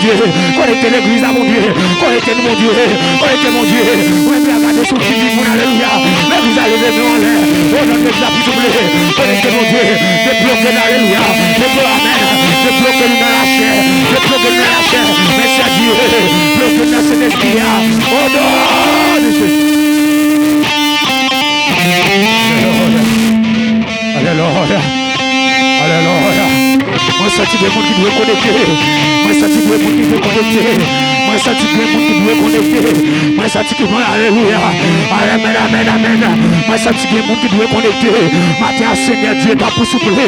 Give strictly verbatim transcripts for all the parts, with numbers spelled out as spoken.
Bondye. Konekte legliz la, Bondye. Konekte nou, Bondye. Konekte, Bondye. Mwen vle gade sou ki vi moun, alelouya. Legliz la, leve men w anlè. O non de Jezi, pou souple. Konekte, Bondye. Debloke nou, alelouya. Debloke, amèn. Debloke nou nan lachè. Debloke nou nan lachè. Mèsi a Dye. Bloke nou nan Sentespri a. O non de Jezi. Alelouya. Alelouya. Alelouya. Mwen santi gen moun ki dwe konekte. Mwen santi gen moun ki dwe konekte. Mwen santi gen moun ki dwe konekte. Mwen santi ki mwen, alelouya. Amèn, amèn, amèn. Mwen santi gen moun ki dwe konekte. Maten an, Senyè Dye, ta pou souple.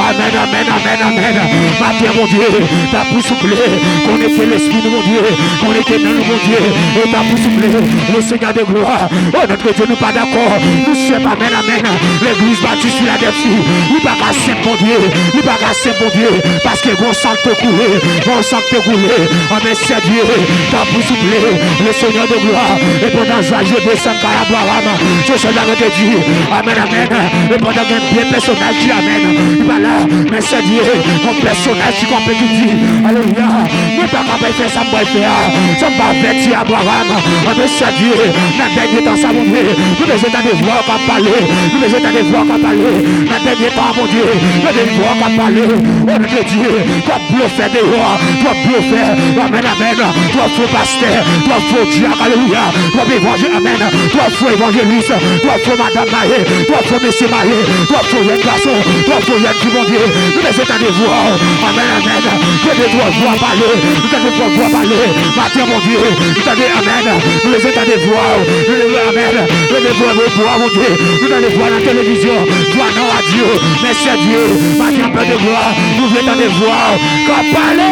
Amèn, amèn, amèn, amèn. Maten an, Bondye, ta pou souple. Konekte lespri nou, Bondye. Konekte nan nou, Bondye. E ta pou souple. Le Seigneur de gloire. O non de Dye, nou pa dakò. Nou senp, amèn, amèn. Legliz Batis Filadèlfi, li pa ka senp, Bondye. Li pa ka senp, Bondye. Paske gon san k te koule. Gon san k te koule. Amèn, Seyè Dye. Ta pou souple. Le Seigneur de gloire. E pandan zaj yo desann kay Abraram, se sèl bagay te di. Amèn, amèn. E pandan gen de pèsonaj ki, amèn, li pa la. Men Seyè Dye, yon pèsonaj ki kanpe ki di, alelouya, mwen pa ka bay fè sa m pral fè a. Sa m pa avèti Abraram. Anben, Seyè Dye, nan dènye tan sa, Bondye, nou bezwen tande vwa w k ap pale. Nou bezwen tande vwa w k ap pale. Nan dènye tan, Bondye, nou bezwen vwa w k ap pale. O non de Dye, twòp blofè deyò, twòp blofè. Amèn, amèn. Twòp fo pastè, twòp fo dyak, alelouya. Twòp evanjel, amèn. Twòp fo evanjelis, twòp fo madanm maye, twòp fo mesye maye, twòp fo jèn gason, twòp fo jèn fi, Bondye. Nou bezwen tande vwa w. Amèn, amèn. Tande twòp vwa pale. Nou tande twòp vwa pale. Maten, Bondye. Nou tande, amèn. Nou bezwen tande vwa w. Nou leve, amèn. Nou leve vwa, vwa, vwa, Bondye. Nou tande vwa nan televizyon. Vwa nan radyo. Men Seyè Dye, maten an, Pè de glwa, nou vle tande vwa w k ap pale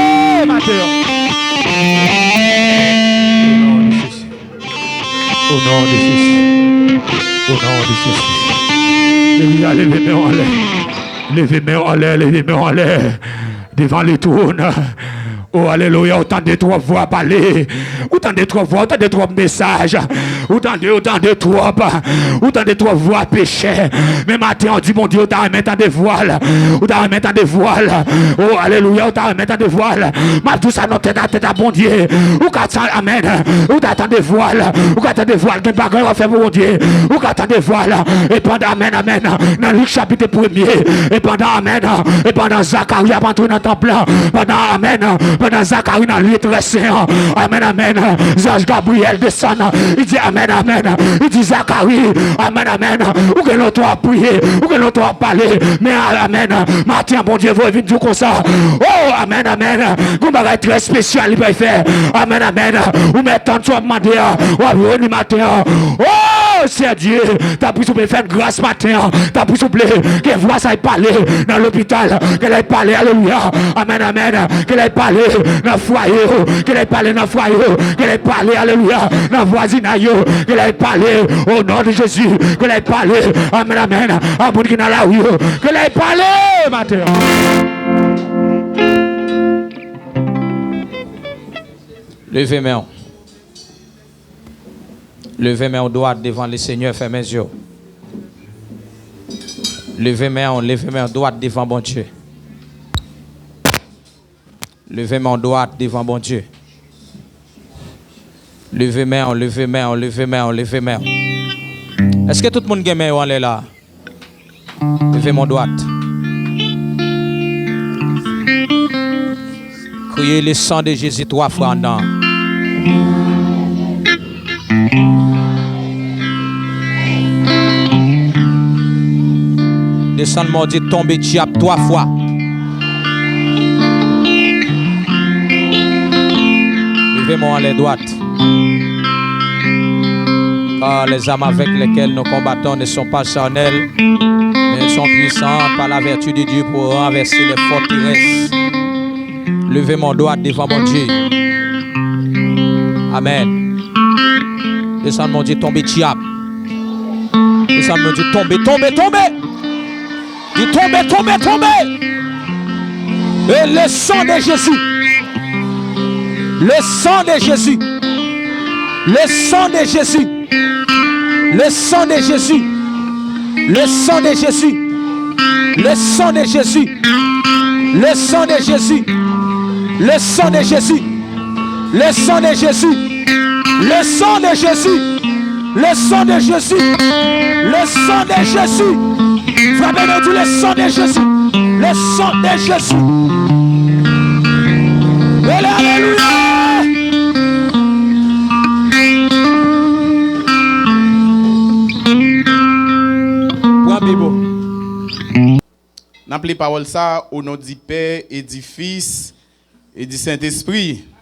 maten an. O non de Jezi. O non de Jezi. O non de Jezi. Legliz la, leve men w anlè. Leve men w anlè, leve men w anlè. Devan le trône. O, alelouya, ou tande twòp vwa pale. Ou tande twòp vwa, ou tande twòp mesaj. Ou tande, ou tande twòp. Ou tande twòp vwa pechè. Men maten an, ou di Bondye, ou ta renmen tande vwa l. Ou ta renmen tande vwa l. O, alelouya, ou ta renmen tande vwa l. M ap di w sa nan tèt a tèt a Bondye. Ou ka sa, amèn. Ou ta tande vwa l. Ou ka tande vwa l. Gen bagay w ap fè pou Bondye. Ou ka tande vwa l. E pandan, amèn, amèn. Nan Lik chapit premye. E pandan, amèn. E pandan Zakari ap antre nan tanp lan. Pandan, amèn. Pandan Zakari nan lye trè sen an. Amèn, amèn. Zanj Gabriyèl desann. Li di, amèn, amèn. Li di, Zakari, amèn, amèn. Ou gen lontan w ap priye. Ou gen lontan w ap pale. Men, amèn. Maten an, Bondye voye vin di w konsa. O, amèn, amèn. Gon bagay trè espesyal li pral fè. Amèn, amèn. Ou mèt tann sa w ap mande a. W ap jwenn li maten an. O, Seyè Dye, ta pou souple fè n gras maten an. Ta pou souple, ke vwa sa pale nan lopital. Ke l pale, alelouya. Amèn, amèn. Ke l pale nan fwaye yo. Ke l pale nan fwaye yo. Ke l pale, alelouya, nan vwazinay yo. Ke l pale, o non de Jezi. Ke l pale, amèn, amèn, a moun ki nan lari yo. Ke l pale maten an. Leve men w. Leve men w dwat devan Lesenyè, fèmen zye w. Leve men w, leve men w dwat devan Bondye. Leve men w dwat devan Bondye. Leve men w, leve men w, leve men w, leve men w. Èske tout moun gen men yo anlè la? Leve men w dwat. Kriye le san de Jezi twa fwa anndan. Desann men w, di, tonbe dyab twa fwa. Leve men w anlè dwat. Car les armes avec lesquelles nous combattons ne sont pas charnelles, mais elles sont puissantes par la vertu de Dieu pour renverser les forteresses. Leve men w dwat devan Bondye. Amèn. Desann men w, di, tonbe dyab. Desann men w, di, tonbe, tonbe, tonbe. Di, tonbe, tonbe, tonbe. Et le sang de Jésus. Le sang de Jésus. Le sang de Jésus. Le sang de Jésus. Le sang de Jésus. Le sang de Jésus. Le sang de Jésus. Le sang de Jésus. Le sang de Jésus. Le sang de Jésus. Le sang de Jésus. Le sang de Jésus. Frape men, di, le sang de Jésus. Le sang de Jésus. Alléluia. Pran Bib ou. N ap li pawòl sa o non di Pè e di Fis e di Sentespri.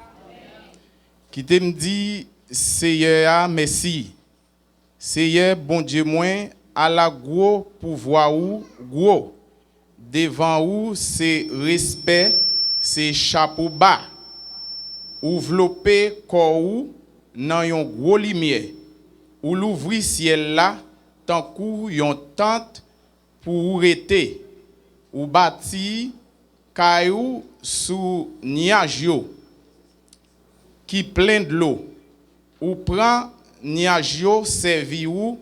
Kite m di Seyè a mèsi. Seyè Bondye mwen, ala gwo pouvwa ou gwo! Devan ou se respè, se chapo ba. Ou vlope kò ou nan yon gwo limyè. Ou louvri syèl la tankou yon tant pou ou rete. Ou bati kay ou sou nyaj yo ki plen dlo. Ou pran nyaj yo sèvi ou,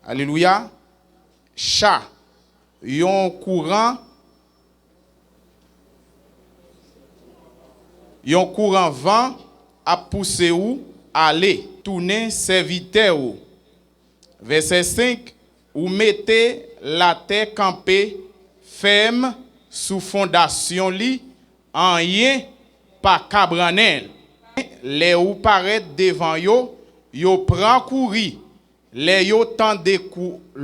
alelouya, cha. Yon kouran, yon kouran van ap pouse ou ale, tounen sèvitè ou. Vèsè senk, ou mete latè kanpe fèm sou fondasyon li, anyen pa ka brannen l. Lè ou parèt devan yo, yo pran kouri. Lè yo tande kou